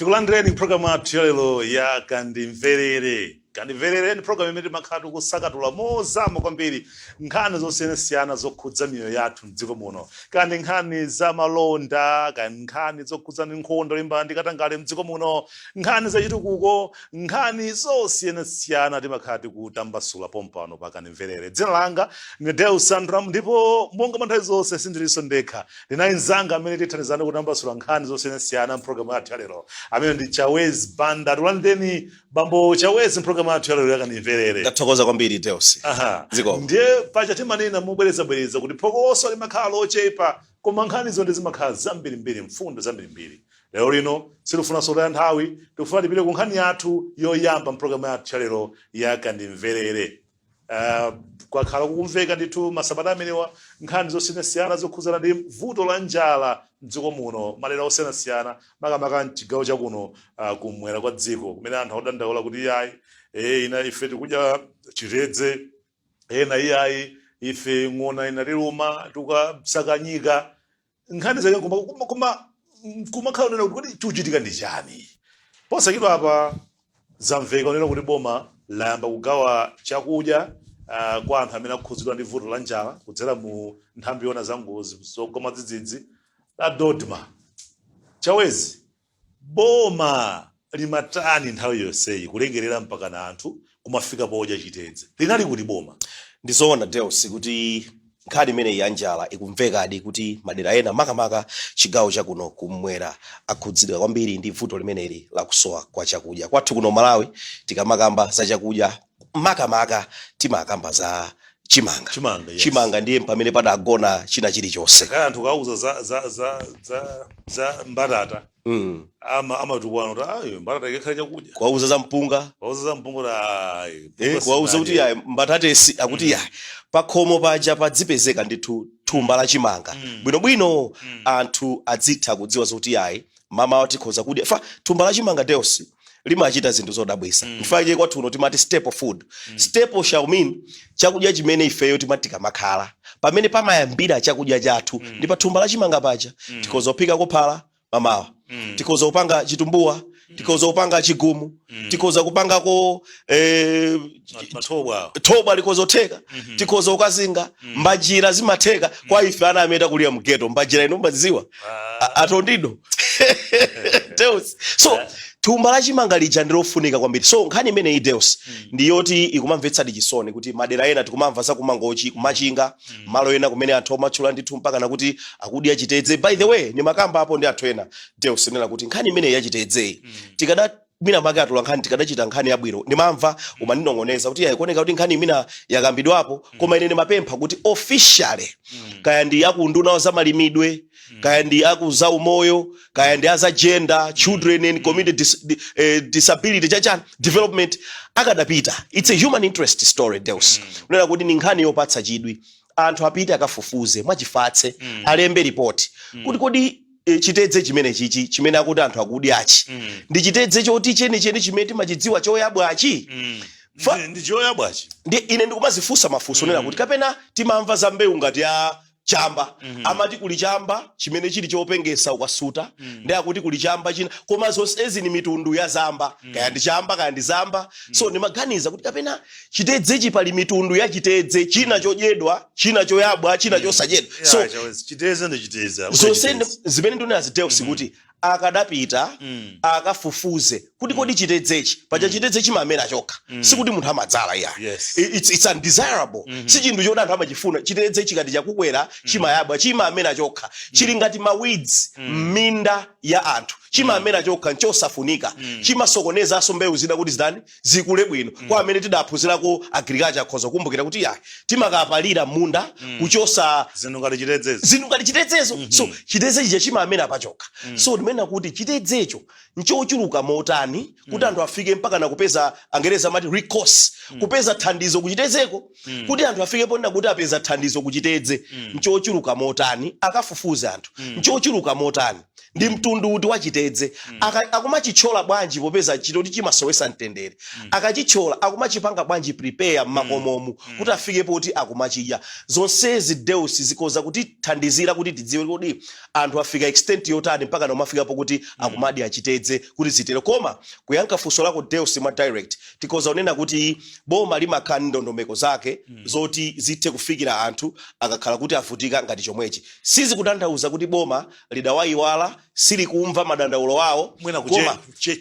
Tikulandireni programu yathu yalero ya Kandimverere. Kandimverere ndi programu imene timakhala tikusakatula mozama kwambiri nkhani zosiyanasiyana zokhudza miyoyo yathu mdziko muno, kandi nkhani za malonda, kandi nkhani zokhudza ndi nkhondo yolimbana ndi katangale mdziko muno, nkhani zachitukuko, nkhani zosiyanasiyana timakhala tikutambasula pompano pa Kandimverere. Dzina langa ndi Deus Sandram, ndipo monga mwa nthawi zonse sindilinso ndekha. Ndinaye mnzanga amene tithandizane kutambasula nkhani zosiyanasiyana mpulogalamu yathu yalero, amene ndi Chawezi Banda. Tikulandireni, bambo Chawezi, mpulogalamu yathu yalero yaKandimverere. Ndathokoza kwambiri, Deus. Zikomo. Ndiye paja timanena mobwerezabwereza kuti phokoso limakhala lochepa, koma nkhanizo ndi zimakhala zambirimbiri, mfundo zambirimbiri. Lero lino sitifunanso kutaya nthawi, tikufuna tipite ku nkhani yathu yoyamba mpulogalamu yathu yalero yaKandimverere. Kwakhala kukumveka ndithu masabata amenewa nkhani zosiyanasiyana zokhudzana ndi vuto la njala mdziko muno, madera osiyanasiyana, makamaka mchigawo chakuno kumwera kwa dziko, kumene anthu akudandaula kuti iyayi, ina ife tikudya chitedze, ena iyayi, ife ng'ona inatiluma, tikasakanyika. Nkhani zake koma kumakhala kunena kuti kodi chikuchitika ndi chani? Posachedwa apa zamveka kunena kuti boma layamba kugawa chakudya kwa anthu amene akukhudzidwa ndi vuto la njala kudzera mu nthambi yoona za ngozi zogwa mwadzidzidzi la DoDMA. Chawezi, boma limatani nthawi yonseyi kulekerera mpakana anthu kumafika podya chitedze? Linali kuti boma? Ndizoona, Deus, kuti nkhani imeneyi ya njala ikumvekadi kuti madera ena, makamaka chigawo chakuno kumwera, akhudzidwa kwambiri ndi vuto limeneli la kusowa kwa chakudya. Kwathu kuno Malawi, tikamakamba za chakudya, makamaka timakamba za chimanga. Chimanga, yes. Chimanga ndiye pamene padagona china chilichonse. Kaya anthu kauza za mbatata, amatukwana kuti ayi, mbatata ikakhale chakudya? Kuwauza za mpunga. Kauza za mpunga kuti ayi, kuwauza kuti sinadye. Ayi, mbatatesi akuti yayi. Pakhomo paja padzipezeka ndithu thumba la chimanga bwinobwino, anthu adzitha kudziwa zokuti yayi, mamawa tikhoza kudya fa thumba la chimanga. Deus, limachita zinthu zodabwisa. Nchifukwa chake kwathu kuno timati staple food. Staple shall mean chakudya chimene ifeyo timati tikamakhala, pamene pamayambira chakudya chathu ndi pa thumba la chimanga paja. Tikhoza kuphikako phala mamawa, tikhoza kupanga chitumbuwa, tikhoza kupanga chigumu, tikhoza kupangako mathobwa. Thobwa likhoza kutheka, tikhoza kukazinga, mbajira zimatheka. Kwa ife ana amene takulira mgeto, mbajira ino mbaziwa atondido, Deus. So thumba la chimanga lija ndilofunika kwambiri. So nkhani imeneyi, Deus, ndi yoti ikumamvetsadi chisoni kuti madera ena tikumamva za kuMangochi, kuMachinga, malo ena kumene anthu amatchula ndithu mpaka nakuti akudya chitedze. By the way, nimakamba apo ndi anthu ena, Deus, nena kuti nkhani imeneyi yachitedzeyi, tikada mina make atola nkhani, tikadachita nkhani yabwino. Ndimamva umandinong'oneza kuti yayi, kuoneka kuti nkhani imina yakambidwapo, koma ine ndimapempha kuti officially, kaya ndi akunduna za malimidwe, kaya ndi aku za umoyo, kaya ndi aza gender, children and community disability chachani development, akadapita. It's a human interest story, Deus, kunena kuti ni nkhani yopatsa chidwi. Anthu apite akafufuze mwachifatse, alembe ripoti kuti kodi chitedze chimene chichi chimene akuti anthu akudyachi ndi chitedze choti chenicheni chimene timachidziwa choyabwachi? Ndi choyabwachi? Ndi ine ndikumazifunsa mafunso nena kuti kapena timamva za mbewu ngati ya chamba, amati kuli chamba chimene chili chopengesa ukasuta, ndi akuti kuli chamba china, koma zonsezi ni mitundu ya zamba, kaya ndi chamba, kaya ndi zamba. So ndimaganiza kuti kapena chitedzechi pali mitundu ya chitedze, china chodyedwa, china choyabwa, china chosadyedwa. So Yeah, Chawezi, chitedze ndi chitedze. Zonse zimene ndinazi, Deus, kuti akadapita akafufuze kuti kodi chitedzechi paja, chitedze chimamera chokha, sikuti munthu amadzala iya. It's undesirable, si chinthu choti anthu amachifuna. Chitedze chikati chakukwera chimayabwa, chimamera chokha, chili ngati ma weeds m'minda ya anthu, chimamera chokha, nchosafunika, chimasokonezanso mbewu zina kuti zitani, zikule bwino. Kwa amene tidaphunzirako agriculture akhoza kukumbukira kuti ya, timakapalira munda kuchosa zinthu ngati chitedzezo. Zinthu ngati chitedzezo. So chitedze chija chimamera pachokha. So ndimene kuti chitedzecho nchochuluka motani. motani kuti anthu afike mpaka nakupeza, Angereza amati recourse, kupeza thandizo kuchitedzeko, kuti anthu afike ponena kuti apeza thandizo kuchitedze, nchochuluka motani? Akafufuze anthu, nchochuluka motani? Ndi mtundu uti wachitedze? Akumachithyola bwanji, popeza chitoti chimasowesa mtendere? Akachithyola, akumachipanga bwanji prepare mmakomomu kuti afike poti akumachidya? Zonsezi, Deus, zikhoza kutithandizira kuti tidziwe kuti anthu afika extent yotani mpaka nomafikapo kuti akumadya chitedze kuti zitere. Koma kuyankha funso lako, Deus, mwa direct, tikhoza kunena kuti boma limakhala ndi ndondomeko zake zoti zithe kufikira anthu akakhala kuti avutika ngati chomwechi. Sizikutanthauza kuti boma lidawayiwala, silikumva madandaulo awo. Mwina koma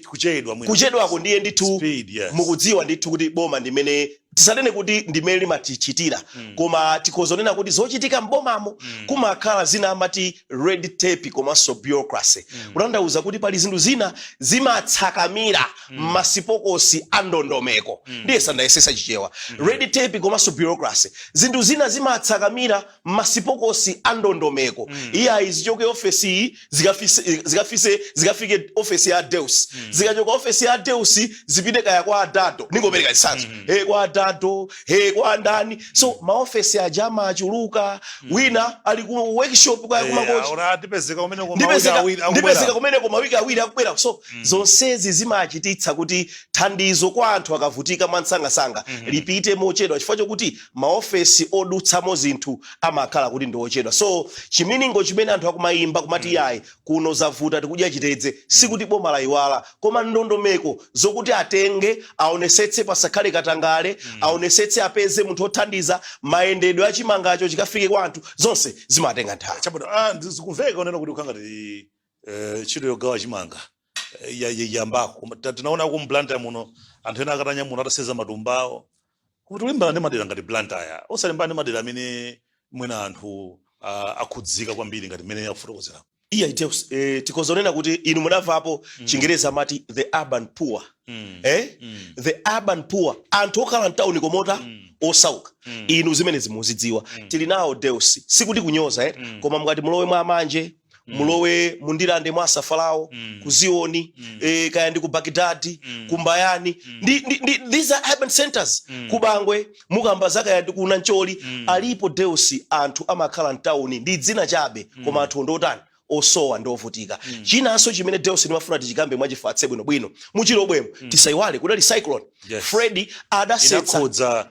kuchedwa mwina. Kuchedwako ndiye ndithu. Speed, yes. Mukudziwa ndithu kuti boma ndimene, tisanene kuti ndimene limatichitira, koma tikhoza kunena kuti zochitika mbomamo kumakhala zina amati red tape komanso bureaucracy, kutanthauza kuti pali zinthu zina zimatsakamira m'masipokosi a ndondomeko. Ndiye sandayesesa Chichewa, red tape komanso bureaucracy, zinthu zina zimatsakamira m'masipokosi a ndondomeko. Iyayi, zichoke ofesi iyi, zikafike ofesi ya Deus, zikachoka ofesi ya Deus zipite kaya kwa Adado, ningopereka chitsanzo, he kwa Adado, he kwa ndani. So maofesi aja amachuluka, wina ali ku workshop kaya kumakochi. Ora tipezeka kumene kwa mawiki ndipezeka awiri akubwera. Ndipezeka kumeneko mawiki 2 akubwera. So zonsezi zimachititsa kuti thandizo kwa anthu akavutika mwansangasanga lipite mochedwa, chifukwa chokuti maofesi odutsamo zinthu amakhala kuti ndi ochedwa. So chiminingo chimene anthu akumayimba kumati yayi, kuno zavuta, tikudya chitedze, sikuti boma layiwala, koma ndondomeko zokuti atenge, aonesetse pasakhale katangale, aonesetse apeze munthu othandiza, mayendedwe achimangacho chikafike kwa anthu, zonse zimatenga nthawi. Chabwino, zikumveka unena kuti ukhala ngati ntchito yogawa chimanga yambako. Koma tinaona ku Blantyre muno anthu ena akatanyamula ataseza matumbawo, kuti ulimbana ndi madera ngati Blantyre, osalimbana ndi madera amene mwina anthu akhudzika kwambiri ngati mmene akufotokozera. Iya, Deus, tikhoza kunena kuti inu munamvapo Chingereza amati the urban poor, eh? The urban poor, anthu okhala mtawuni komota osauka. Inu zimene zimuzidziwa, tili nawo, Deus. Sikuti kunyoza, eh? Koma mukati mulowe mwa Amanje, mulowe mundilande mwa Asafalawo, ku Zioni, kaya ndi ku Bagdadi, ku Mbayani, ndi, these are urban centers, ku Bangwe, mukamba zakaya ndi ku Nancholi, alipo, Deus, anthu amakhala mtawuni ndi dzina chabe, koma anthu ndotani? Osowa ndi ovutika. Chinanso chimene, Deus, ndimafuna tichikambe mwachifatse bwinobwino, muchilobwemo tisayiwale kudali Cyclone Freddy, adasetsa Inakhudza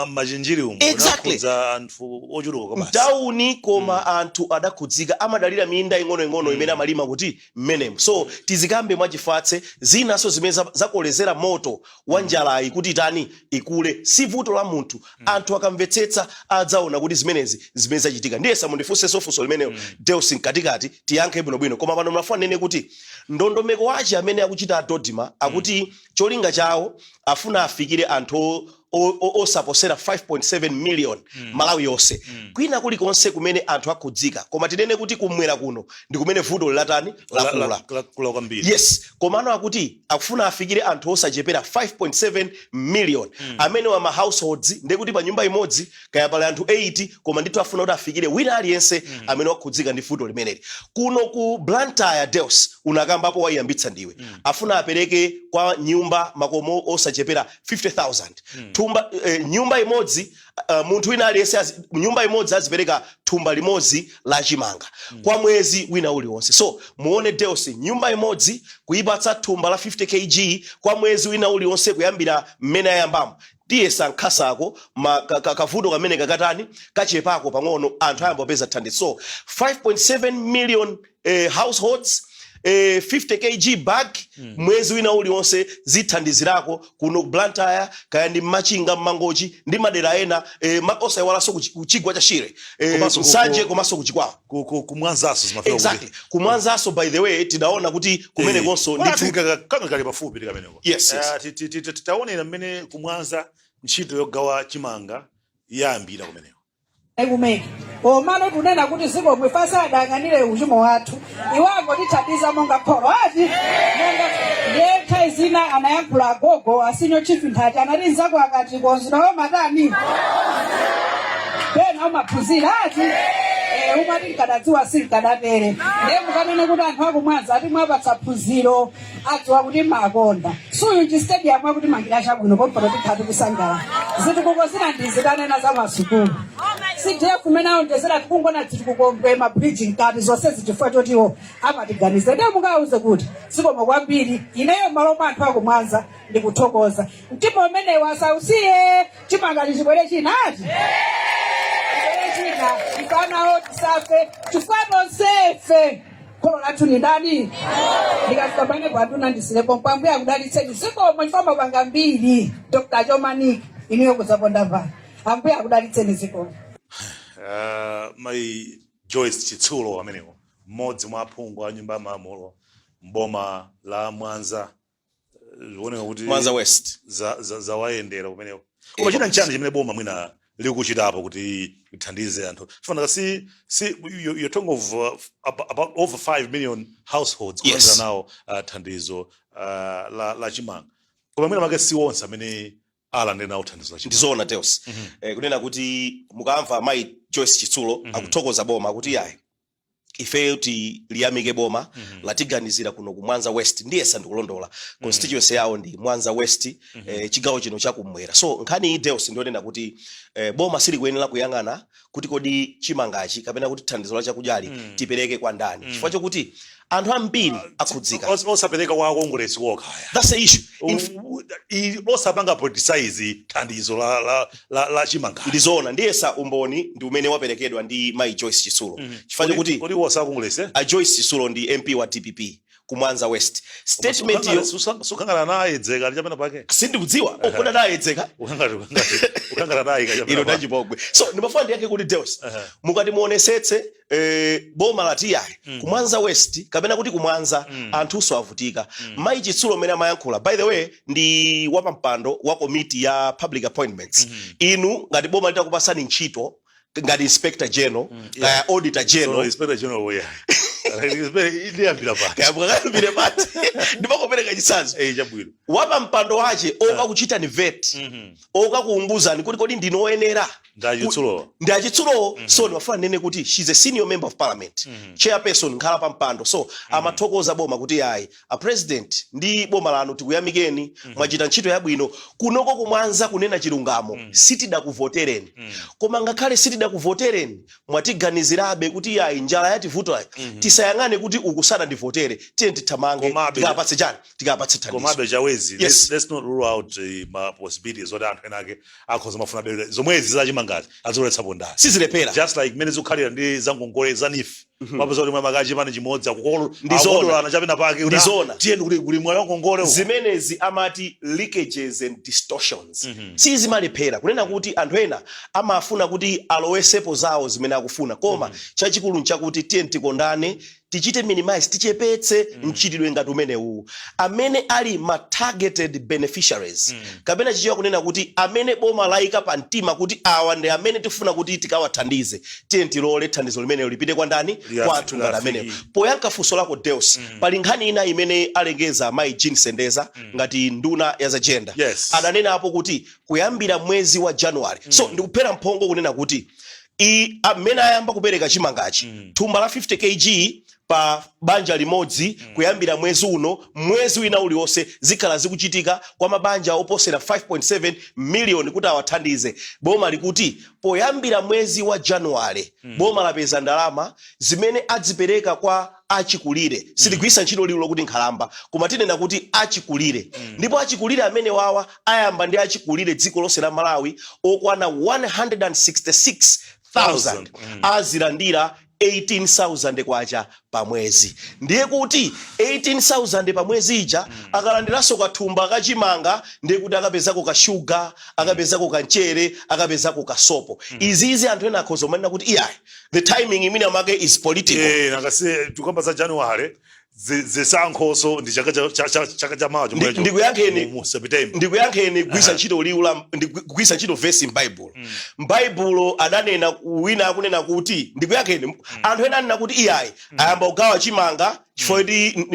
machinjiri umu. Exactly. Inakhudza anthu ochuluka basi. Mtawuni, koma anthu adakhudzika, amadalira minda ing'onoing'ono imene amalima kuti mmenemo. So tizikambe mwachifatse. Zinanso zimene zakolezera moto wa njalayi kuti itani, ikule, si vuto la munthu. Anthu akamvetsetsa adzaona kuti zimenezi zimene zachitika. Ndiye samundifunsenso funso limenelo, Deus, mkatikati tiyankhe bwinobwino. Koma pano mnafuna nene kuti ndondomeko wachi amene akuchita a DoDMA, akuti cholinga chawo afuna afikire anthu osaposera 5.7 million Malawi yonse, kwina kulikonse kumene anthu akhudzika. Koma tinene kuti kumwera kuno ndi kumene vuto lilatani, lakula. Lakula kwambiri. Yes, komano akuti akufuna afikire anthu osachepera 5.7 million amene wa ma households, ndekuti pa nyumba imodzi kaya pali anthu 8, koma ndithu afuna kuti afikire wina aliyense amene wakhudzika ndi vuto limeneli. Kuno ku Blantyre, Deus, unakambapo, wayiyambitsa ndiwe, afuna apereke kwa nyumba, makomo osachepera 50,000 thumba, nyumba imodzi, munthu wina aliyense nyumba imodzi azipereka thumba limodzi la chimanga kwa mwezi wina uliwonse. So muone, Deus, nyumba imodzi kuyipatsa thumba la 50 kg kwa mwezi wina uliwonse kuyambira mmene ayambamo, tiye sankhasako kavuto kamene kakatani, kachepako pang'ono, anthu ayamba kupeza thandizo. So 5.7 million households, 50 kg bag mwezi wina uliwonse, zithandizirako kuno ku Blantyre, kaya ndi Machinga, Mmangochi ndi madera ena, osayiwalanso ku chigwa cha Shire, Komanso Nsanje, komanso kuchikwawa. Kumwanzaso zimafika. Exactly, kumwanzaso. By the way, tidaona kuti kumenekonso ndithu kanga kali pafupi ndi kameneko. Yes. Taonera mmene kumwanza ntchito yogawa chimanga yayambira kumeneko. Kumene komano tunena kuti zikomwe fasa adayang'anire uchimo wathu, iwo angotithandiza monga kholo ati monga. Ndiye nthawi zina anayankhula agogo a Senior Chief Nthati, anati nzako akati konzinawo matani, pena umaphunzira ati umati nkadadziwa sinkadatere. Ndiye mukanene kuti anthu akumwanza ati mwapatsa phunziro. Adziwa kuti makonda suyu chistadium akuti mangira chabwino pompano tikhati kusangalala. Zitukuko zina ndizitanena za masukulu, CDF kumene aonjezera, tikungona zitukuko mbwe, mabridge mkati, zonse zichifukwa chotiwo amatiganiza. Ndiye mukawuze kuti zikomo kwambiri. Ineyo malo mwa anthu akumwanza ndikuthokoza. Mtima umenewu asausiye. Chimanga chibwere china ati chibwere china, ifanawo tisafe chifukwa tonsefe kholo lathu ni ndani? Ndikafika pamene kwatuna ndisilepo mpambuya akudalitseni. Zikomo chifukwa mapanga mbiri Dr. Chomanika, inuyo kudzaponda pano. Ambuye akudalitseni, zikomo. Mayi Joyce Chitsulo amenewo, mmodzi mwa aphungu a Nyumba ya Malamulo mboma la Mwanza. Zikuoneka kuti Mwanza West. Zawayendera kumeneko. Koma china nchani chimene boma mwina likuchitapo kuti lithandize anthu? Chifanaka si you're talking of about over 5 million households kulandira nawo thandizo la chimanga, koma mwina make si onse amene alandira nawo thandizo la chimanga. Ndizoona, Deus. Kunena kuti mukamva mayi Joyce Chitsulo akuthokoza boma kuti yayi, ifeyo tiliyamike boma, latiganizira kuno ku Mwanza West. Ndiyesa ndikulondola, constituency yawo ndi Mwanza West, chigawo chino chakumwera. So nkhani iyi, Deus, ndionena kuti boma silikuyenera kuyang'ana kuti kodi chimangachi kapena kuti thandizo la chakudyali tipereke kwa ndani, chifukwa chokuti anthu ambiri akhudzika. Osapereka kwa Akongolesi wokhaya. That's the issue. Osapanga politicize thandizo la chimanga. Ndizoona. Ndiyesa umboni ndi umene waperekedwa ndi mayi Joyce Chitsulo, chifukwa chokuti Kodi wosa Akongolesi, eh? A Joyce Chitsulo ndi MP wa DPP ku Mwanza West. Statement yo Sukangana naye dzeka ali chapena pake. Sindikudziwa okuda nayedzeka. Ukangana naye kachapena ino pake. Ndachipongwe. So ndimafuna ndiyankhe kuti, Deus, mukati muonesetse, boma lati yayi, ku Mwanza West kapena kuti ku Mwanza anthunso avutika. Mayi Chitsulo amene amayankhula, by the way, ndi wapampando wa komiti ya public appointments. Inu ngati boma litakupasani ntchito ngati inspector general, kaya auditor general, So, inspector general uya ndiyambira pati? Kaya mukakayambire pati, ndimakopereka chitsanzo. Eh, chabwino. Wapampando wache okakuchitani vet, okakuunguzani kuti kodi ndinu oyenera, Ndachitsulo. Ndi Achitsulowo. So ndimafuna ndinene kuti she's a senior member of parliament, chairperson, nkhala pa mpando. So amathokoza boma kuti ayi, a president ndi boma lanu tikuyamikeni, mwachita ntchito yabwino kunoko kumwanza. Kunena chilungamo, sitidakuvotereni, koma ngakhale sitidakuvotereni mwatiganizirabe kuti ayi, njala yativutayi, tisayang'ane kuti uku sanandivotere, tiye tithamange tikapatse chani, tikapatse thandizo. Komabe Chawezi, let's not rule out ma possibilities oti anthu ena ake akhoza mafuna bere zomwezi zachimangazi aziloletsapo ndani. Sizilephera. Just like mmene zikukhalira ndi zangongole za NEEF, mapeza kuti mwamaka chipani chimodzi Ndizona. akukondolana chapena pake kuti, Ndizona. "Ah, tiyeni kuli mwayi wa ngongole uku." Zimenezi amati leakages and distortions. Sizimalephera kunena kuti anthu ena amafuna kuti alowesepo zawo zimene akufuna, koma chachikulu nchakuti tiye tikondane, tichite minimize, tichepetse mchitidwe ngati umenewu. Amene ali ma targeted beneficiaries, kapena Chichewa kunena kuti amene boma layika pa mtima kuti awa ndi amene tifuna kuti tikawathandize, tiye tilole thandizo limenelo lipite kwa ndani? Kwa anthu ngati amenewo. Poyankha funso lako, Deus, pali nkhani ina imene alengeza mayi Jean Sendeza ngati nduna ya za gender. Adanenapo kuti kuyambira mwezi wa January, so ndikuphera mphongo kunena kuti amene ayamba kupereka chimangachi, thumba la 50 kg pa banja limodzi, kuyambira mwezi uno, mwezi wina uliwonse zikhala zikuchitika kwa mabanja oposera 5.7 miliyoni kuti awathandize. Boma likuti poyambira mwezi wa January, boma lapeza ndalama zimene adzipereka kwa achikulire. Sitigwisa ntchito liwu lokuti nkhalamba, koma tinena kuti achikulire. Ndipo achikulire amene wawa ayamba ndi achikulire dziko lonse la Malawi okwana 166,000 azilandira 18,000 kwacha pa mwezi. Ndiye kuti 18,000 pa mwezi ija, akalandiranso kathumba kachimanga, ndiye kuti akapezako kashuga, akapezako kamchere, akapezako kasopo. Izizi anthu ena akhoza kumanena kuti iyayi, the timing imene amake is political. Eh, nakasi tukamba za January, zisankhoso ndi chaka cha mawa chomwecho. Mu September. Ndikuyankheni kugwisa ntchito liwu la kugwisa ntchito vesi m'Baibulo. M'Baibulo adanena wina akunena kuti, ndikuyankheni, anthu ena anena kuti iyayi, ayamba kugawa chimanga. Chifukwa kuti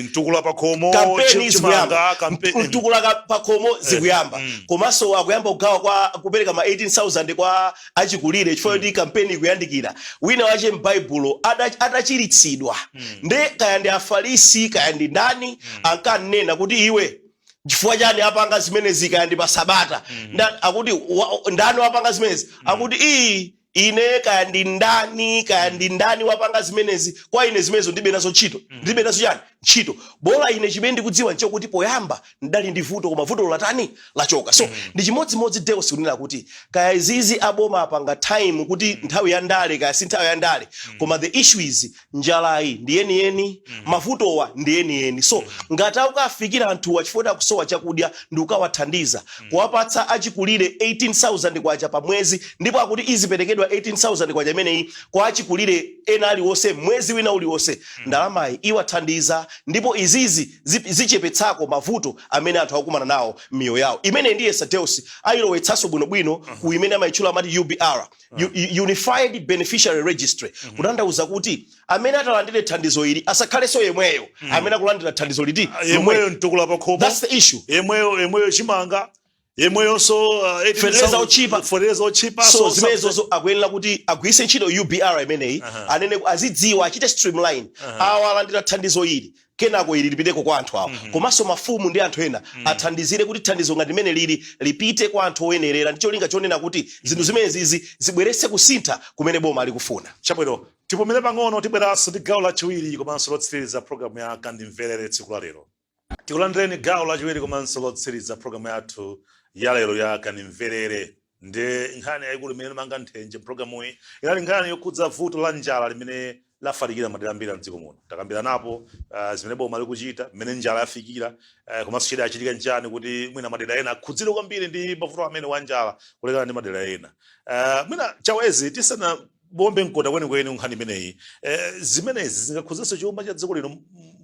Mtukula pakhomo, kampeni chimanga, zikuyamba. Kampeni. Mtukula pakhomo zikuyamba, komanso akuyamba kugawa kwa kupereka ma 18,000 kwa achikulire, chifukwa kuti kampeni ikuyandikira. Wina wache m'Baibulo atachiritsidwa, nde kaya ndi Afarisi kaya ndi ndani, ankanena kuti, "Iwe, chifukwa chani apanga zimenezi kaya ndi pa Sabata?" Akuti ndani wapanga zimenezi? Akuti, "Iyi ine kaya ndi ndani, kaya ndi ndani wapanga zimenezi, kwa ine zimenezo ndibe nazo ntchito, ndilibe nazo chani ntchito. Bola ine chimene ndikudziwa nchokuti poyamba ndali ndi vuto, koma vuto latani? Lachoka." So ndi chimodzimodzi, Deus, kunena kuti kaya izizi aboma apanga time kuti nthawi ya ndale, kaya si nthawi ya ndale, koma the issue is njalayi ndi yeniyeni, mavutowa ndi yeniyeni. So ngati akukafikira anthuwa chifukwa akusowa chakudya ndi kukawathandiza, kuwapatsa achikulire 18,000 kwacha pa mwezi, ndipo akuti iziperekedwa 18,000 kwacha imeneyi kwa achikulire ena aliwonse mwezi wina uliwonse, ndalamayi iwathandiza ndipo izizi zichepetsako mavuto amene anthu akukumana nawo m'miyoyo yawo. Imene ndiye Sadeus ayilowetsanso bwinobwino ku imene amayitchula amati UBR, Unified Beneficiary Registry, kutanthauza kuti amene atalandire thandizo ili asakhalenso yemweyo amene akulandira thandizo liti? Yemweyo mtukula pakhomo. That's the issue. Yemweyo chimanga, yemweyonso Fetereza ochipa. Fetereza ochipa. So zimenezozo akuyenera kuti agwiritse ntchito UBR imeneyi, anene azidziwa, achite streamline, awa alandira thandizo ili, kenako ili lipiteko kwa anthu awo. Komanso mafumu ndi anthu ena athandizire kuti thandizo ngati limene lili lipite kwa anthu oyenerera, ndi cholinga chonena kuti zinthu zimenezizi zibweretse kusintha kumene boma likufuna. Chabwino, tipumire pang'ono, tibweranso ndi gawo lachiwiri komanso lotsiriza programu ya Kandimverere tsiku la lero. Tikulandireni gawo lachiwiri komanso lotsiriza programu yathu ya lero ya Kandimverere. Ndi nkhani yayikulu imene imanga nthenje programuyi inali nkhani yokhudza vuto la njala limene lafalikira madera ambiri a mdziko muno. Takambiranapo zimene boma likuchita, mmene njala yafikira, komanso chidachitika nchani kuti mwina madera ena akhudzidwe kwambiri ndi mavuto amene wa njala kulekana ndi madera ena. Mwina Chawezi, tisana bombe mkota kwenikweni nkhani imeneyi, zimenezi zingakhudzenso chuma cha dziko lino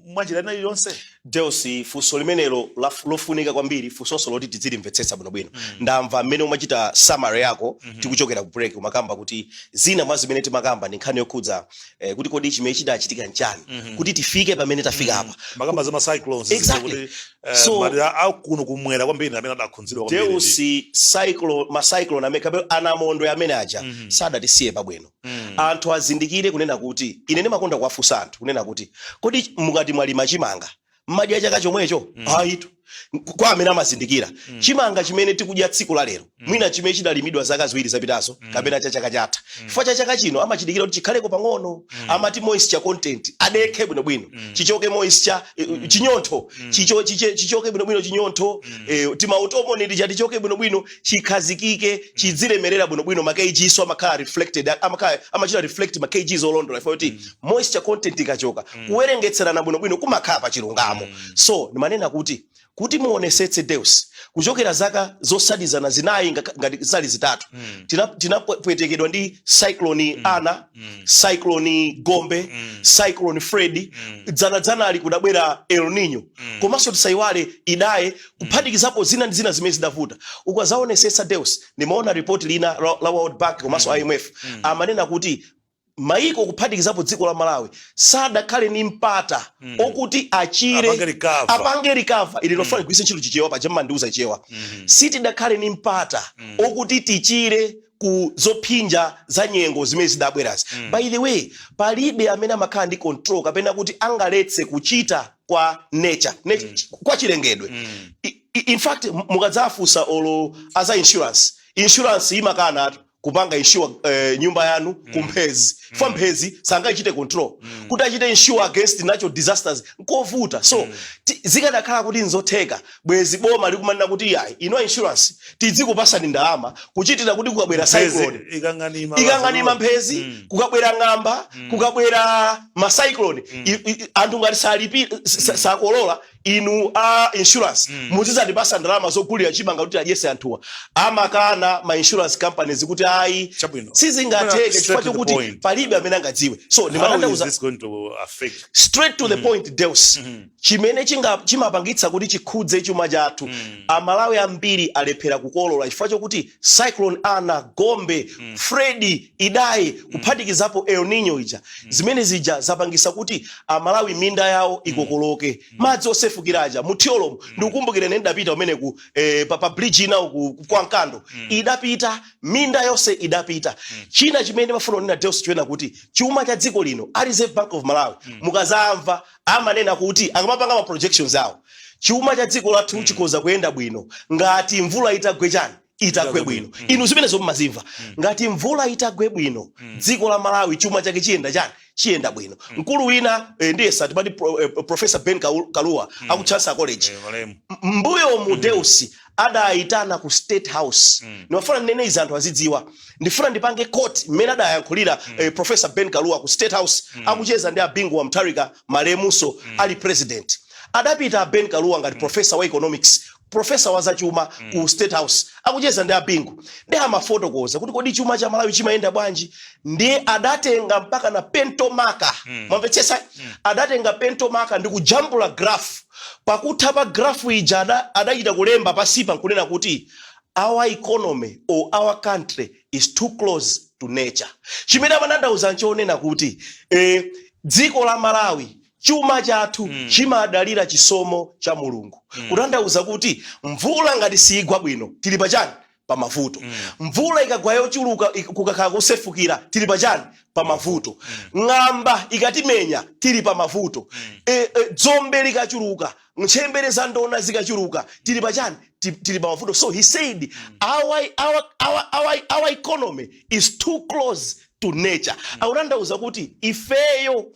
mwanjira ina iliyonse? Deus, funso limenelo lofunika kwambiri, funsonso loti tidzilimvetsetsa bwinobwino. Ndamva mmene umachita summary yako tikuchokera ku break, umakamba kuti zina mwa zimene timakamba ndi nkhani yokhudza kuti kodi chimene chidachitika nchani kuti tifike pamene tafika apa. Makamba za ma cyclones. Exactly. Kuti madera akuno kumwera kwambiri amene adakhudzidwa kwambiri. Deus, cyclone, ma cyclone amene kapena anamondwe amene aja sadatisiye pabwino. Anthu azindikire kunena kuti ine ndimakonda kuwafunsa anthu kunena kuti, kodi mukati mwalima chimanga, mmadya chaka chomwecho? Ayitu. Kwa amene amazindikira, chimanga chimene tikudya tsiku la lero, mwina chimene chidalimidwa zaka 2 zapitazo kapena cha chaka chatha, chifukwa cha chaka chino amachidikira kuti chikhaleko pang'ono, amati moisture content, adekhe bwinobwino, chichoke moisture, chinyontho chichoke bwinobwino, chinyontho, timautomoni tija tichoke bwinobwino, chikhazikike, chidzilemerera bwinobwino. Ma kgs amakhala reflected, amakhala amachita reflect ma kgs olondola, ifo kuti moisture content ikachoka, kuwerengetserana bwinobwino kumakhala pa chilungamo. So ndimanena kuti muonesetse, Deus, kuchokera zaka zotsatizana zinayi, ngati zali 3, tinapwetekedwa ndi Cyclone Ana, Cyclone Gombe, Cyclone Freddy, dzanadzanali kudabwera El Nino, komanso tisayiwale Idai, kuphatikizapo zina ndi zina zimene zidavuta. Ukazaonesetsa, Deus, ndimaona report lina la World Bank komanso IMF, amanena kuti maiko kuphatikizapo dziko la Malawi sadakhale ni mpata okuti achire, Apange recover. Apange recover. Ili lofuna ligwiritse ntchito Chichewa paja mmandiuza Chichewa. Sitidakhale ni mpata okuti tichire ku zophinja za nyengo zimene zidabwerazi. By the way, palibe amene amakhala ndi control kapena kuti angaletse kuchita kwa nature, kwa chilengedwe. In fact, mukadzafunsa olo aza insurance, insurance imakana kupanga insure nyumba yanu ku mphezi, fa mphezi sangachite control. Kuti achite insure against natural disasters nkovuta. So zikanakhala kuti nzotheka, bwezi boma likumanena kuti, "Yayi, ino insurance tidzikupasani ndalama kuchitira kuti kukabwera cyclone, ikang'anima, ikang'anima mphezi, kukabwera ng'amba, kukabwera ma cyclone, anthu ngati salipira, sakolola, Inu a insurance, muzizatipasa ndalama zogulira chimanga kuti adyese anthuwa. Amakana ma insurance companies kuti ayi, Chabwino. sizingatheke chifukwa Straight to the chokuti point. palibe amene angadziwe. So How is ndimatanthauza this going to affect? Straight to the point, Deus. Chimene chimapangitsa kuti chikhudze chuma chathu, Amalawi ambiri alephera kukolola chifukwa chokuti Cyclone Ana, Gombe, Freddy, Idai, kuphatikizapo El Nino ija, zimene zija zapangisa kuti Amalawi minda yawo ikokoloke. Madzi osefukira aja mu Thyolomo, ndikukumbukire ine ndidapita umeneku pa bridge ina uku kwa Mkando, idapita minda yonse, idapita. China chimene ndimafuna kunena, Deus, chiwena kuti chuma cha dziko lino, a Reserve Bank of Malawi, mukazamva amanena kuti akamapanga ma projections awo, chuma cha dziko lathu chikhoza kuyenda bwino ngati mvula itagwe chani, itagwe bwino. Inu zimenezo mumazimva. Ngati mvula itagwe bwino, dziko la Malawi chuma chake chiyenda chani, chiyenda bwino. Mkulu wina, ndiye satimati Professor Ben Kaluwa aku Chancellor College, Malemu. Mbuyo mu, Deus, adayitana ku State House. Ndimafuna ndinene izi anthu azidziwa. Ndifuna ndipange quote mmene adayankhulira Professor Ben Kaluwa ku State House akucheza ndi a Bingu wa Mutharika, malemuso ali president. Adapita a Ben Kaluwa ngati professor wa economics, professor wa zachuma, ku State House akucheza ndi a Bingu, ndi amafotokoza kuti kodi chuma cha Malawi chimayenda bwanji. Ndiye adatenga mpaka na pencil marker, mwamvetsetsa? Adatenga pencil marker ndi kujambula graph. Pakutha pa graph ija adachita kulemba pasipa nkunena kuti our economy or our country is too close to nature. Chimene amatanthauza nchonena kuti dziko la Malawi, chuma chathu chimadalira chisomo cha Mulungu. Kutanthauza kuti mvula ngati siyigwa bwino, tili pachani? Pamavuto. Mvula ikagwa yochuluka, kukakhala kusefukira, tili pachani? Pamavuto. Ng'amba ikatimenya, tili pamavuto. Dzombe likachuluka, ntchembere za ndona zikachuluka, tili pachani? Tili pamavuto. So he said our economy is too close to nature. Akutanthauza kuti ifeyo,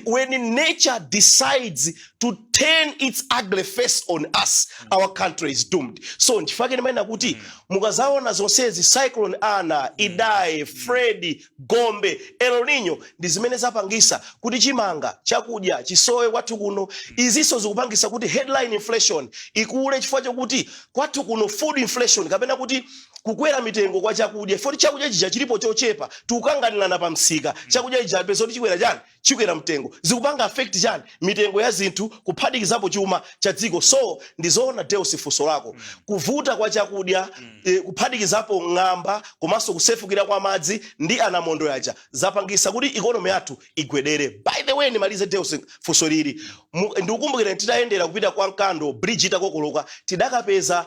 when nature decides to turn its ugly face on us, our country is doomed. So nchifukwa ndimanena kuti mukazaona zonsezi, Cyclone Ana, Idai, Freddy, Gombe, El Nino, ndi zimene zapangisa kuti chimanga, chakudya chisowe kwathu kuno. Izinso zikupangisa kuti headline inflation ikule, chifukwa chokuti kwathu kuno food inflation, kapena kuti kukwera mitengo kwa chakudya, foti chakudya chija chilipo chochepa, tikukanganirana pa msika chakudya chija, peza kuti chikwera chani, chikwera mtengo. Zikupanga affect chani, mitengo ya zinthu, kuphatikizapo chuma cha dziko. So ndizoona, Deus, funso lako, kuvuta kwa chakudya, kuphatikizapo ng'amba komanso kusefukira kwa madzi ndi anamondo yaja, zapangisa kuti economy yathu igwedere. By the way, ndimalize, Deus, funso lili. Ndikukumbukira titayendera kupita kwa Mkando, bridge itakokoloka, tidakapeza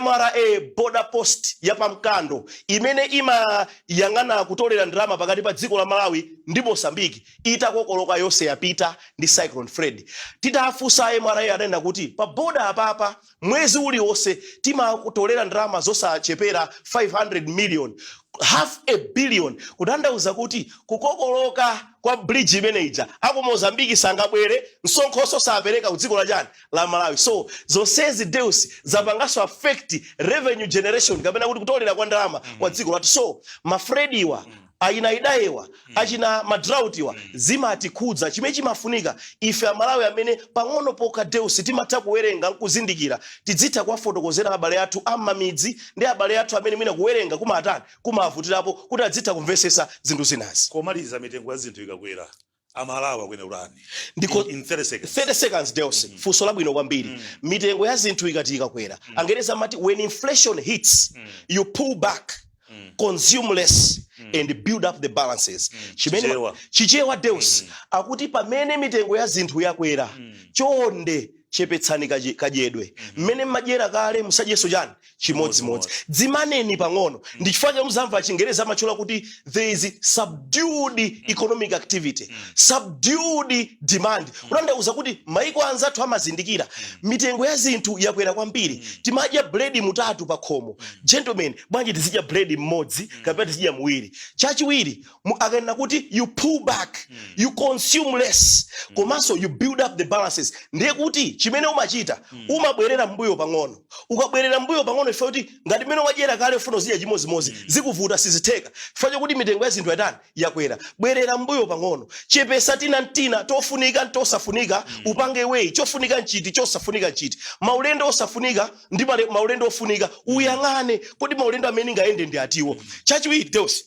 MRA border post ya pamkando imene imayang'ana kutolera ndalama pakati pa dziko la Malawi ndi Mosambiki itakokoloka yonse, yapita ndi Cyclone Freddy. Titafunsa MRA, anena kuti pa border apapa mwezi uliwonse timatolera ndalama zosachepera 500 million, half a billion. Kutanthauza kuti kukokoloka kwa bridge imene ija, aku Mozambiki sangabwere, msonkhoso sapereka ku dziko la chani, la Malawi. So zonsezi, Deus, zapanganso affect revenue generation, kapena kuti kutolera kwa ndalama kwa dziko lathu. So ma Freddywa, achina Idaiwa, achina ma droughtiwa, zimatikhudza. Chimene chimafunika, ife Amalawi amene pang'ono pokha, Deus, timatha kuwerenga nkuzindikira, tidzitha kuwafotokozera abale athu am'mamidzi ndi abale athu amene mwina kuwerenga kumatani, kumavutirapo, kuti adzitha kumvesesa zinthu zinazi. Komaliza, mitengo ya zinthu ikakwera, Amalawi akuyenera kutani? In 30 seconds. 30 seconds, Deus. Funso labwino kwambiri. Mitengo ya zinthu ikati ikakwera, Angereza amati when inflation hits, you pull back, consume less and build up the balances. Chimene Chichewa. Chichewa, Deus, akuti pamene mitengo ya zinthu yakwera, chonde chepetsani kadyedwe. Mmene mmadyera kale, musadyenso chani, chimodzimodzi. Dzimaneni pang'ono. Ndi chifukwa cha muzamva Chingereza amatchula kuti there is subdued economic activity, subdued demand. Kutanthauza kuti maiko anzathu amazindikira mitengo ya zinthu yakwera kwambiri. Timadya buledi mutatu pa khomo. Gentlemen, bwanji tizidya buledi mmodzi kapena tizidya muwiri? Chachiwiri, akanena kuti you pull back, you consume less, komanso you build up the balances, ndiye kuti Chimene umachita, umabwerera mbuyo pang'ono. Ukabwerera mbuyo pang'ono, ife kuti ngati mmene wadyera kale ufuna uzidya chimozimozi, zikuvuta, sizitheka, chifukwa chokuti mitengo ya zinthu yatani? Yakwera. Bwerera mbuyo pang'ono, chepesa tina ntina tofunika ntosafunika, upange weigh chofunika nchiti, chosafunika nchiti, maulendo osafunika ndi maulendo ofunika. Uyang'ane, kodi maulendo amene ngayende ndi atiwo? Chachiwiri, Deus,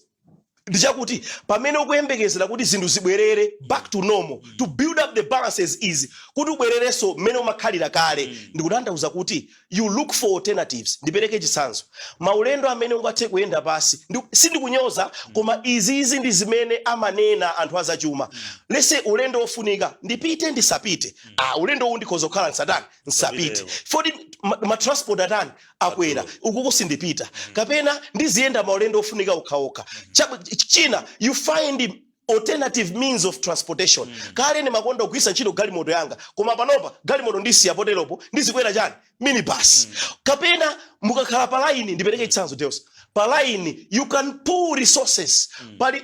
ndichakuti pamene ukuyembekezera kuti zinthu zibwerere back to normal, to build up the balances is kuti ubwererenso mmene umakhalira kale, ndikutanthauza kuti you look for alternatives. Ndipereke chitsanzo: maulendo amene ungathe kuyenda pasi, sindikunyoza, koma izizi ndi zimene amanena anthu azachuma. Let's say ulendo ofunika, ndipite ndisapite? Ah, ulendo uwu ndikhoza kukhala nsatani, nsapite, foti ma transport atani? Akwera. Ukuku sindipita, kapena ndiziyenda maulendo ofunika okhaokha. China, you find alternative means of transportation. Kale ndimakonda kugwiritsa ntchito galimoto yanga, koma panopa galimoto ndisiya poteropo, ndizikwera chani? Minibus. Kapena mukakhala pa line, ndipereke chitsanzo, Deus, pa line you can pool resources. Pali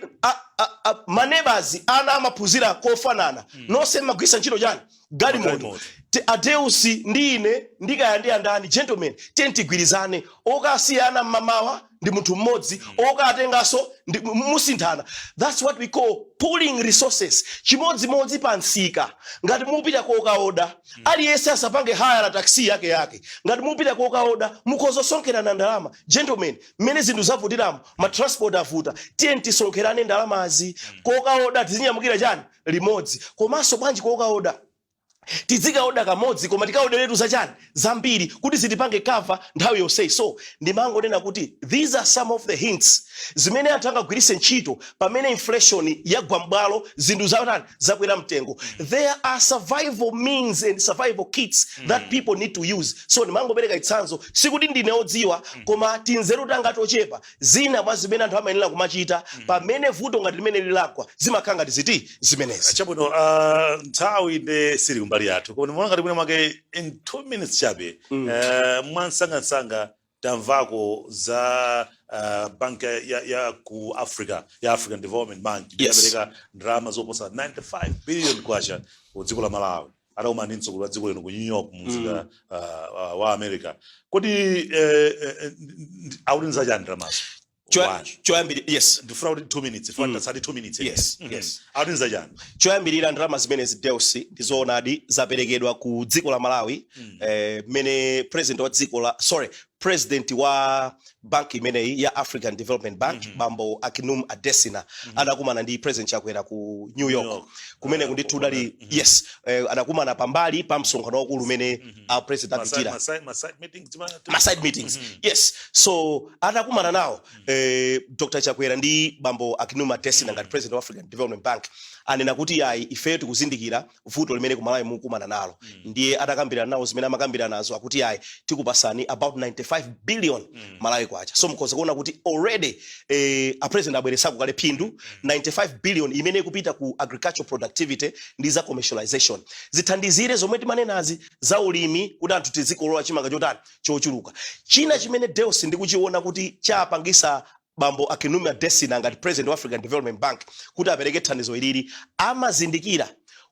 maneighbors, ana amaphunzira kofanana, nonse mmagwiritsa ntchito chani? Galimoto. Galimoto. Adeusi ndi ine ndikaya ndi andani, gentlemen, tiye tigwirizane, okasiyana mmamawa ndi munthu mmodzi, okatenganso ndi musinthana. That's what we call pooling resources. Chimodzimodzi pa msika, ngati mupita kokaoda, aliyense asapange hire taxi yake yake. Ngati mupita kokaoda, mukhoza kusonkherana ndalama. Gentlemen, mmene zinthu zavutiramo, ma transport avuta, tiye tisonkherane ndalamazi, kokaoda tizinyamukira chani? Limodzi. Komanso bwanji kokaoda tizikaoda kamodzi, koma tikaoderetu zachani? Zambiri, kuti zitipange cover nthawi yonseyi. So ndimangonena kuti these are some of the hints zimene anthu angagwiritse ntchito pamene inflation yagwa m'bwalo, zinthu zatani? Zakwera mtengo. There are survival means and survival kits that people need to use. So ndimangopereka chitsanzo, sikuti ndine odziwa, koma tinzeru tanga tochepa, zina mwa zimene anthu amayenera kumachita pamene vuto ngati limene lilagwa zimakhala ngati ziti zimenezi. Chabwino, nthawi nde sili kumbali yathu, koma ndimaona ngati mwina mwake in 2 minutes chabe, mwansangansanga, tamvako za bank ya ku Africa, ya African Development Bank, yapereka ndalama zoposa 95 billion kwacha ku dziko la Malawi, atakumana ndi mtsogoleri wa dziko lino ku New York, mu mzinda wa America. Kodi akuti nzachani ndalamazo? One. Choyambiri, yes. Ndifuna kuti 2 minutes, ndifuna tasati 2 minutes. Yes, yes. Akuti nzachani? Choyambirira, ndalama zimenezi, Deus, ndizoonadi zaperekedwa ku dziko la Malawi, mmene president wa dziko la, sorry, president wa bank imeneyi ya African Development Bank, bambo Akinwumi Adesina, adakumana ndi President Chakwera ku New York. York. Kumene kundithu udali, yes, adakumana pambali pa msonkhano waukulu umene a president apitira. Ma side meetings. Ma side meetings, yes. So atakumana nawo Dr Chakwera ndi bambo Akinwumi Adesina ngati president of African Development Bank, anena kuti ayi, ifeyo tikuzindikira vuto limene kumalawi mukumana nalo. Ndiye atakambirana nawo zimene amakambirana nazo, akuti ayi, tikupasani about 95 billion Malawi kwacha. So mukhoza kuona kuti already a president abweresako kale phindu 95 billion imene ikupita ku agricultural productivity ndi za commercialization, zithandizire zomwe timanenazi za ulimi, kuti anthu tizikolola chimanga chotani? Chochuluka. China chimene, Deus, ndikuchiona kuti chapangisa bambo Akinwumi Adesina ngati president wa African Development Bank kuti apereke thandizo ilili, amazindikira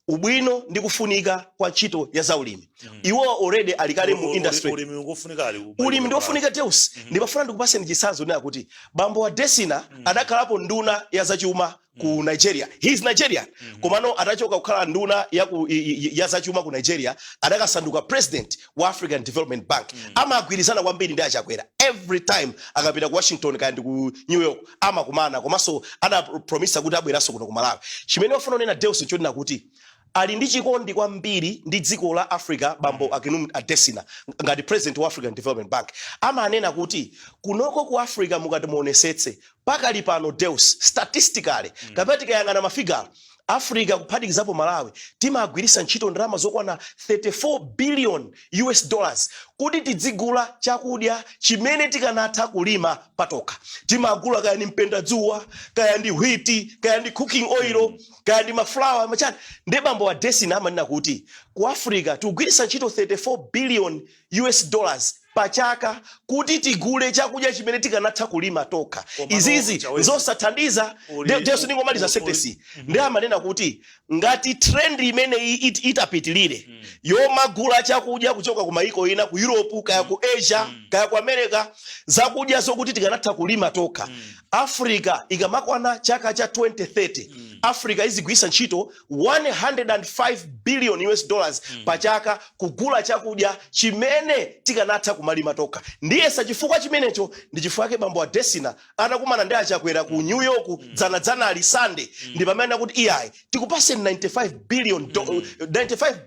ubwino ndi kufunika kwa ntchito ya zaulimi. Iwo already ali kale mu industry. Ulimi ungofunika ali. Ulimi ndiofunika, Deus. Ndimafuna ndikupaseni chitsanzo nena kuti bambo Adesina adakhalapo nduna ya zachuma ku Nigeria. He is Nigerian, komano atachoka kukhala nduna ya zachuma ku Nigeria, adakasanduka president wa African Development Bank. Amagwirizana kwambiri ndi aChakwera. Every time akapita ku Washington kaya ndi ku New York, amakumana. Komanso adapromisa kuti abweranso kuno ku Malawi. Chimene wafuna kunena, Deus, nchonena kuti ali ndi chikondi kwambiri ndi dziko la Africa. Bambo Akinwumi Adesina ngati president wa African Development Bank amanena kuti kunoko ku Africa, mukati muonesetse pakali pano, Deus, statistically, kapena tikayang'ana mafigala, Africa kuphatikizapo Malawi, timagwiritsa ntchito ndalama zokwana 34 billion US dollars kuti tidzigula chakudya chimene tikanatha kulima patokha. Timagula kaya ndi mpendadzuwa, kaya ndi wheat, kaya ndi cooking oil, kaya ndi mafulawa machani. Ndi bambo Adesina amanena kuti ku Africa tikugwiritsa ntchito 34 billion US dollars pa chaka kuti tigule chakudya chimene tikanatha kulima tokha. Komano Izizi Chawezi, nzosathandiza. uli Deus, ndingomaliza sentence. Ndi amanena kuti ngati trend imeneyi itapitilire yomagula chakudya kuchoka ku maiko ina, ku Europe, kaya ku Asia, kaya ku America, zakudya zokuti tikanatha kulima tokha, Africa ikamakwana chaka cha 2030, Africa izigwiritsa ntchito 105 billion US dollars pa chaka kugula chakudya chimene tikanatha kumalima tokha. Ndiyesa chifukwa chimenecho ndi chifukwa chake bambo Adesina atakumana ndi Achakwera ku New York dzanadzanali Sunday, ndi pamene akuti, "Iyayi, tikupaseni 95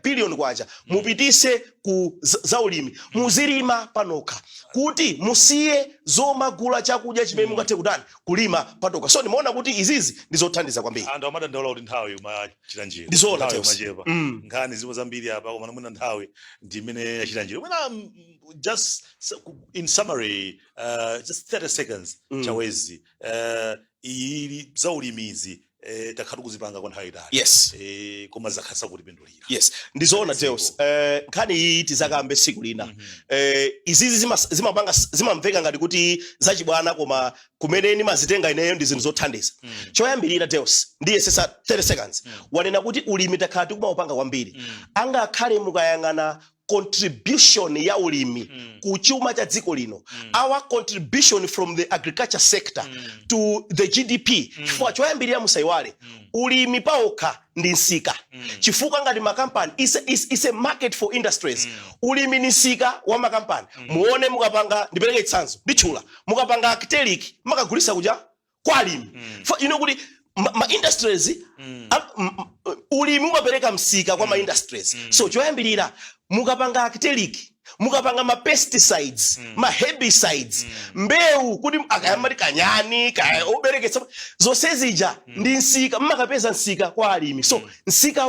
billion kwacha, mupitise ku zaulimi, muzilima panokha kuti musiye zomagula chakudya chimene mungathe kutani, kulima patokha." So ndimaona kuti izizi ndi zothandiza kwambiri. Anthu amadandaula kuti nthawi imachita njira. Ndizoona, Nthawi Deus. imachepa. Nkhani zilipo zambiri apa, koma mwina nthawi ndi imene yachita njira. Mwina just in summary, just 30 seconds, Chawezi, ili zaulimizi takhala tikuzipanga kwa nthawi itali, koma zakhala kutipindulira. Yes, ndizoona, Deus. Nkhani iyi tizakambe tsiku lina. Izizi zimapanga zimamveka ngati kuti zachibwana, koma kumene ndimazitenga ineyo ndi zinthu zothandiza. Choyambirira, Deus, ndiyesesa 30 seconds. Wanena kuti ulimi takhala tikumaupanga kwambiri. Angakhale mukayang'ana contribution ya ulimi ku chuma cha dziko lino, our contribution from the agriculture sector to the GDP, chifukwa choyambirira musayiwale, ulimi paokha ndi msika, chifukwa ngati makampani is a market for industries. Ulimi ni msika wa makampani. Muone mukapanga, ndipereke chitsanzo, nditchula, mukapanga Actellic, makagulisa kuja kwa alimi. You know kuti ma industries, ulimi umapereka msika kwa ma industries. So choyambirira, mukapanga Actellic, mukapanga ma pesticides, ma herbicides, mbewu kuti akayamati kanyani kaya obereketsa, zonse zija ndi msika, mmakapeza msika kwa alimi. So msika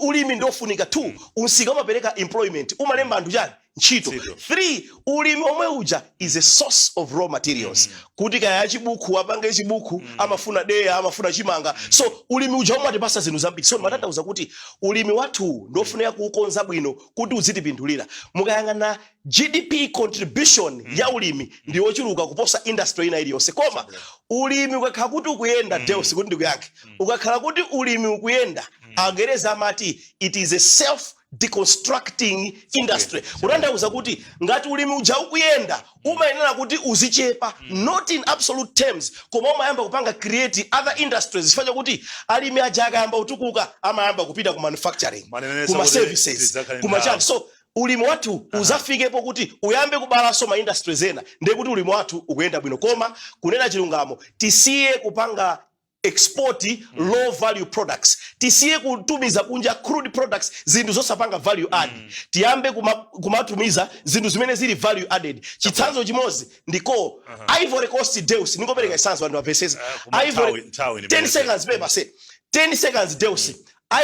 ulimi ndofunika. Two, msika umapereka employment, umalemba anthu chani, ntchito. Ntchito. Three, ulimi omwe uja is a source of raw materials kuti kaya chibuku apange chibuku, amafuna deya, amafuna chimanga. So ulimi uja umatipasa zinthu zambiri. So ndimatanthauza kuti ulimi wathu ndofunika kuukonza bwino kuti uzitipindulira. Mukayang'ana GDP contribution ya ulimi ndi yochuluka kuposa industry ina iliyonse. Koma ulimi ukakhala kuti ukuyenda, Deus, kuti ndikuyankhe, ukakhala kuti ulimi ukuyenda, Angereza amati it is a self deconstructing industry, kutanthauza kuti ngati ulimi uja ukuyenda, umayenera kuti uzichepa, not in absolute terms, koma umayamba kupanga create other industries, chifukwa chakuti alimi aja akayamba kutukuka amayamba kupita ku manufacturing, Manenesa kuma kuti services, tidzakhale kuma nthawi. chani. So ulimi wathu uzafikepo kuti uyambe kubalanso ma industries ena, ndiye kuti ulimi wathu ukuyenda bwino. Koma kunena chilungamo, tisiye kupanga export low value products, tisiye kutumiza kunja crude products, zinthu zosapanga value add. Tiyambe kumatumiza zinthu zimene zili value added. Chitsanzo chimodzi ndiko Ivory Coast. Deus, ningopereka chitsanzo anthu amvesese. Koma nthawi ni 10 imene. seconds pepa se 10 seconds, Deus.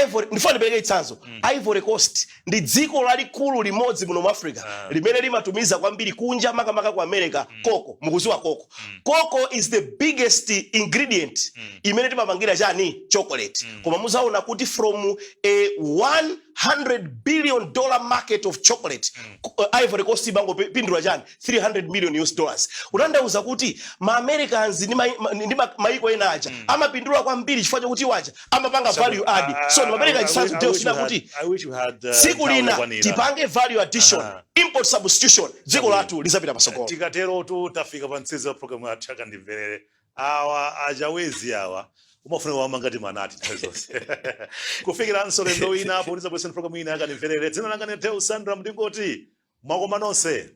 Ivory, ndifuna ndipereke chitsanzo. Ivory Coast ndi dziko lalikulu limodzi muno mu Africa limene limatumiza kwambiri kunja, makamaka ku America, cocoa. Mukuziwa cocoa? Cocoa is the biggest ingredient imene timapangira chani, chocolate. Koma muzaona kuti from a $100 billion market of chocolate, Ivory Coast imangopindula chani, 300 million US dollars. Kutanthauza kuti ma Americans ndi maiko ena aja amapindula kwambiri chifukwa chakuti iwo aja amapanga value add. So ndimapereka chitsanzo, Deus, kuti I wish we had tsiku nthawi lina yokwanira. tipange value addition, import substitution, dziko lathu lizapita pasogolo. Tikatero tu tafika pa mtsizo wa programu yathu Yakandimverere. Awa Achawezi awa umafuna wama ngati manati nthawi zonse. Kufikiranso lendo wina potizabweseni programu ina Yakandimverere, dzina langa ni Deus Sandra, ndingoti mwakoma nonse.